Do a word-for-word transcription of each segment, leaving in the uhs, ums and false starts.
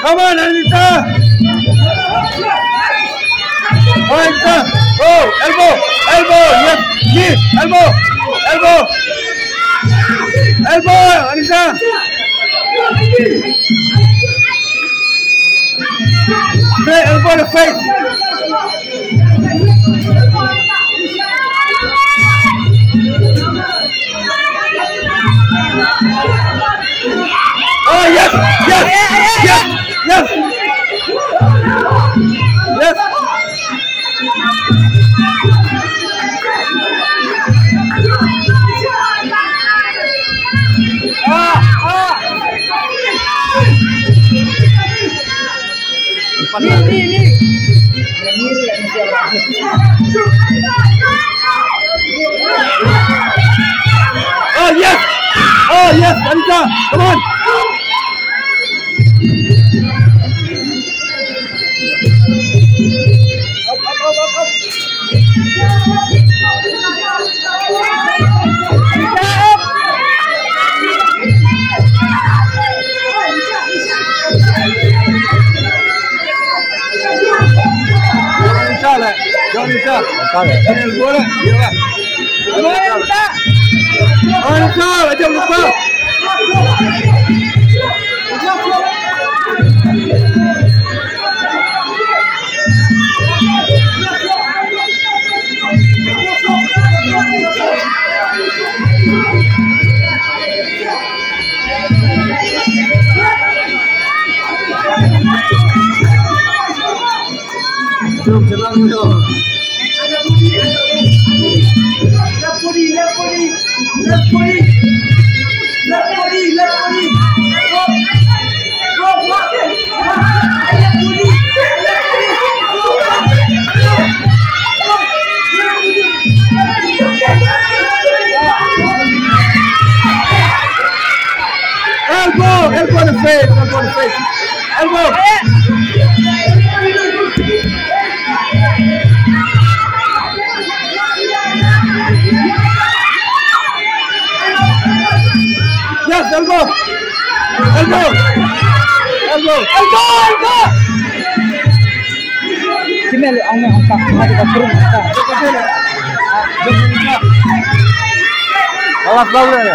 Come on, Anita! Anita! Oh, elbow! Elbow! Yes! Yes! Elbow! Elbow! Elbow! Anita! Straight elbow to face! Oh, yes, yes, yes, yes. Yes. Ah, ah. Ni, ni, ni. Oh, yes! Oh, yes, Anita! Come on! Up, up, up, up, up. Elbow, elbow in the face, elbow in the face. Elbow. Yes, elbow. Elbow. Elbow. Elbow, elbow. Sini le, ong me, ong ka, ong ka, ong ka. Awas, bau le.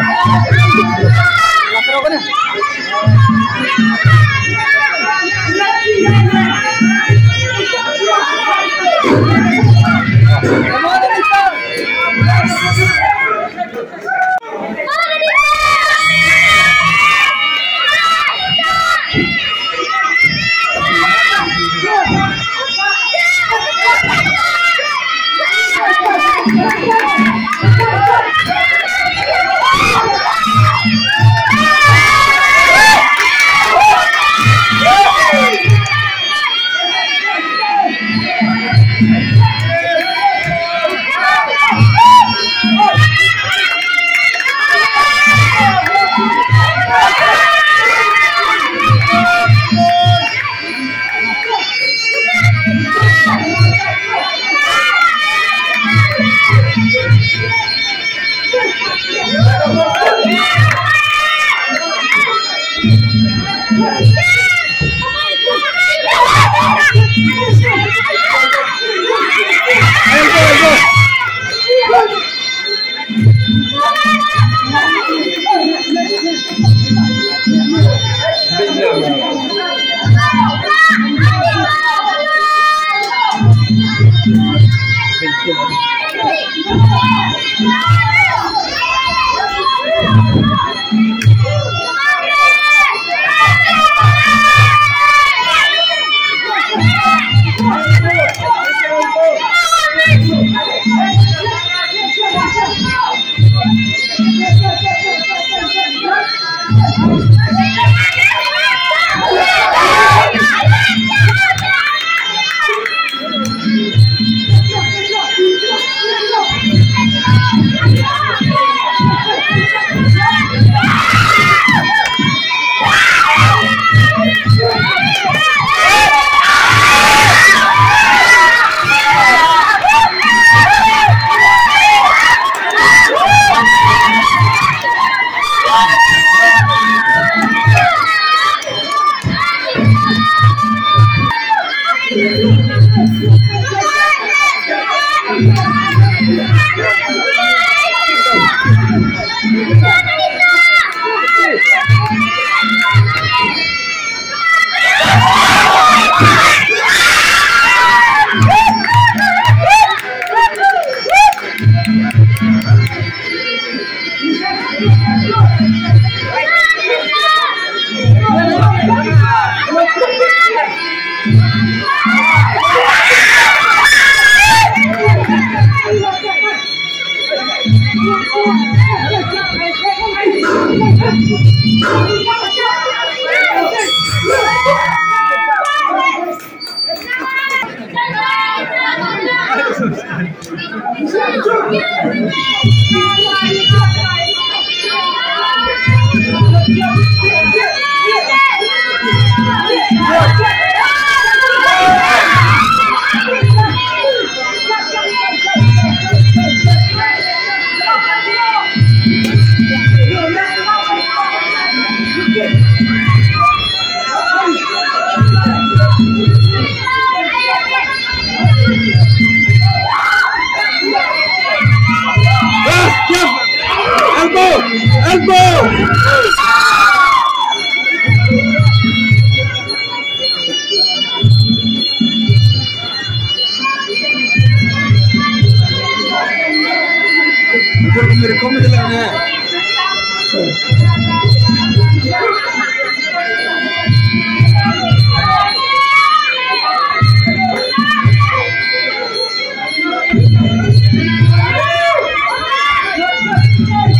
Elbow! Elbow!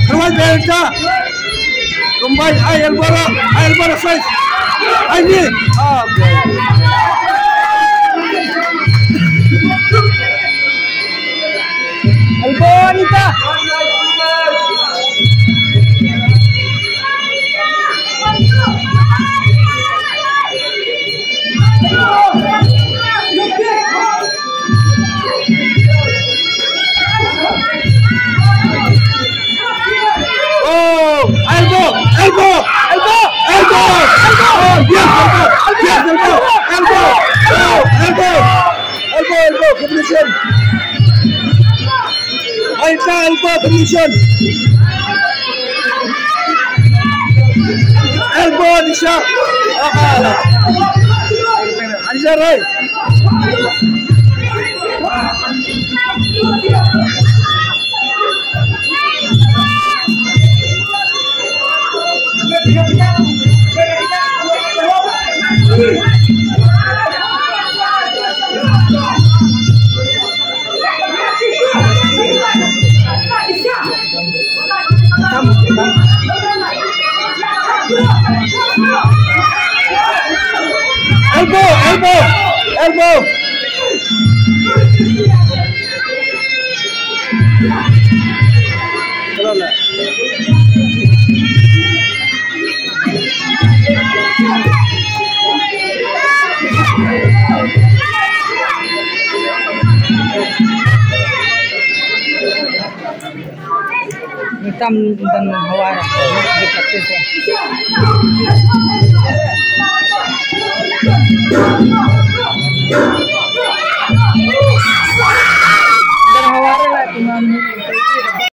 Kawai belta. Kumbai, ai elbow, ai elbow side. Ai ni. Ah, elbow ni ta. Oh, elbow, elbow, elbow, elbow, elbow. Oh, yes, elbow, yes, elbow, elbow, oh, elbow, elbow, elbow, combination. Ai ta elbow combination. Elbow Nisha. Ah, ah. Anjarai. Elbow, elbow, elbow. Tam dan hawara.